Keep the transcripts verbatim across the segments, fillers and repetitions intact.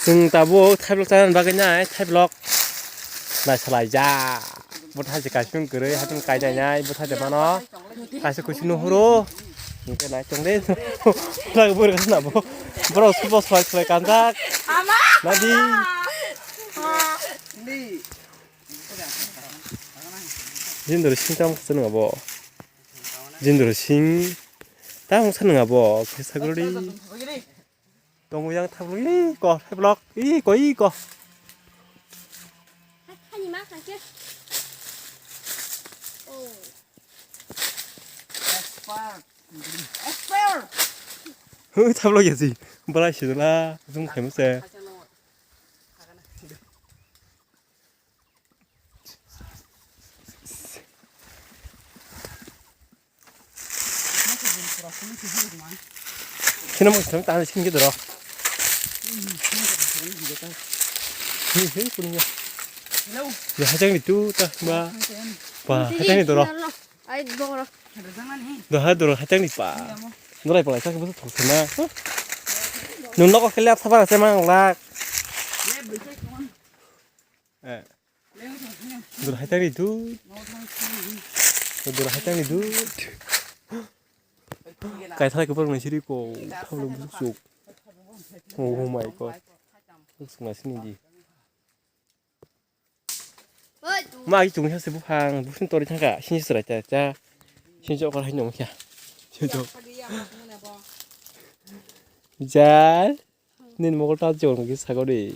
Chwng tabuk thaiblok chana bagwi nai thaiblok. Nai salai ja. Bo thai se kaisung kwrwi, hatung kai nai nai, bo thai de mano. Kaisa kuisu nuhuru. Nungke nai chong de. Thai bur ka na bo. Bro supo soi soi kanjak. Nadi. Jindor sing tam khasa nung abo. Jindor sing tam khasa nung abo. Kisa gurdi. Tongo yang thablok, ih, ko, thablok, ih, ko, ih, ko. Hani ma khangke. Oh. Expert. Expert. Hu, thablok ya si. Balai si la, zoom khai mo se. Sino mo sino tang sini gitu loh. Hei, hei, kuning ya. Ya, hajang itu, tah, ba. Ba, hajang itu loh. Ai, bong loh. Dah, hai, dulu hajang ni, pa. Nulai, palai, sak, betul, thok, sana. Nung nokok keliat sabar, saya mang lak. Eh. Dur hai tang ni dud. Dur hai tang ni dud. Kai thai ko por mai siri ko. Thau lo busuk. Oh my God. Busuk na sini di. Ma ki chung sa se buphang, buphang tori thangka. Sini serai cha cha. Sini jok kar hai nong kya. Sini jok. Jai. Nini mokol ta jor ngi sagori.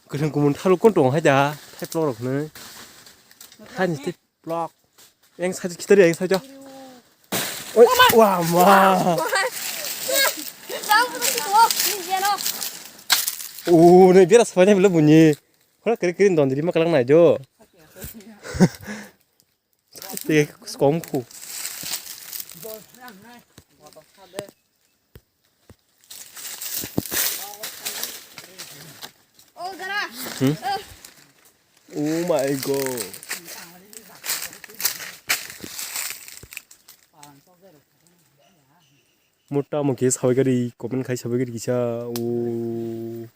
Kwthwng kumun thalu kon tong hai da, thai plok rok hwnwi. Thani tei plok. Eng sajo khitari eng sajo. Oi, wa ma. O ne bera sabai bela buni. Khora kiri kiri don diri ma kalang nai jo. Te kom khu. Hmm? Oh my God. Mota mo ke sabai gari, comment khai sabai gari kisa. Oh.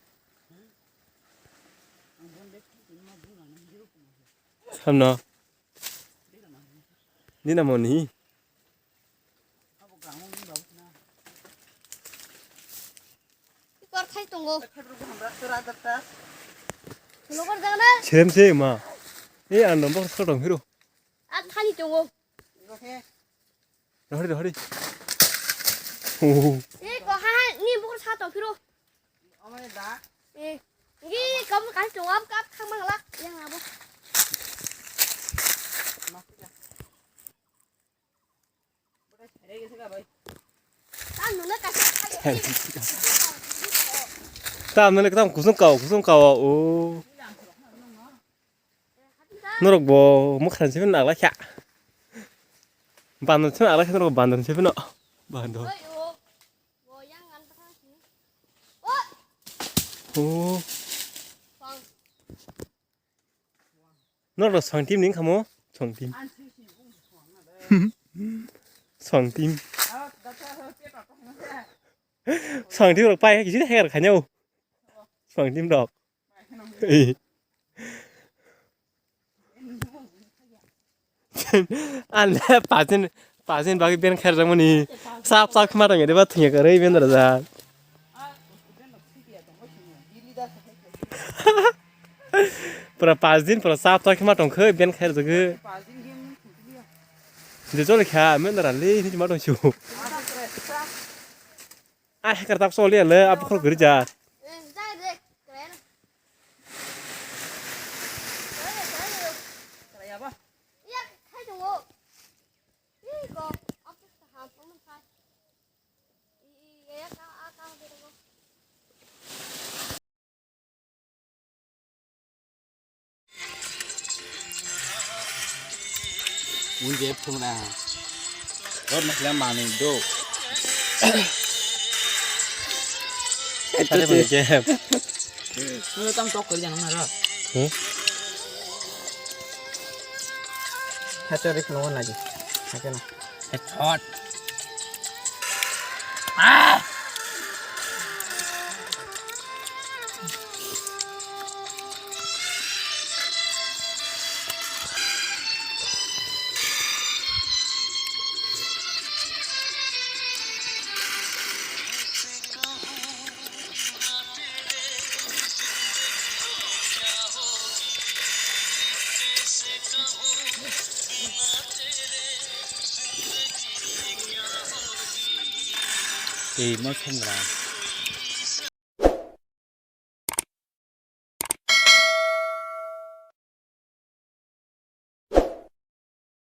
Samno. Dina moni. Kor khai tongo. Lokor jagana. Serem se ma. E an nombor sa tong hiro. A thani tongo. Rohori, rohori. Oh. E ko ha ni bukor sa tong hiro. Amai da. E. Ngi kam kai tongo am kap thang mangla. Yang abo. Tam nang tam kusung kau, kusung kau, o. Norok bo mokhan simi nang la kha. Bandar simi nang la kha, norok bandar simi no. Bandar. O. Norok swang team ni wngkha mo? Swang team. Swang team. Swang team rok pai khe kisi hai rok khainai o. Swang team rok. Ei. An le pasin, pasin bagi ben kher jang mani. Sap sap khma tong ede ba thungya kare ben da ja. Pura pas din pura sap sap khma tong khe ben kher jang. Je jol kha men da le ni ma tong chu. A hekar tak choli le abukhol gri ja. Unje phumna. Rot masla mani do. Tadi mana game? Mula tam tok kerja nang nara. Hmm? Hacha rik no lagi. Headshot. Ah! Twi mo swngra.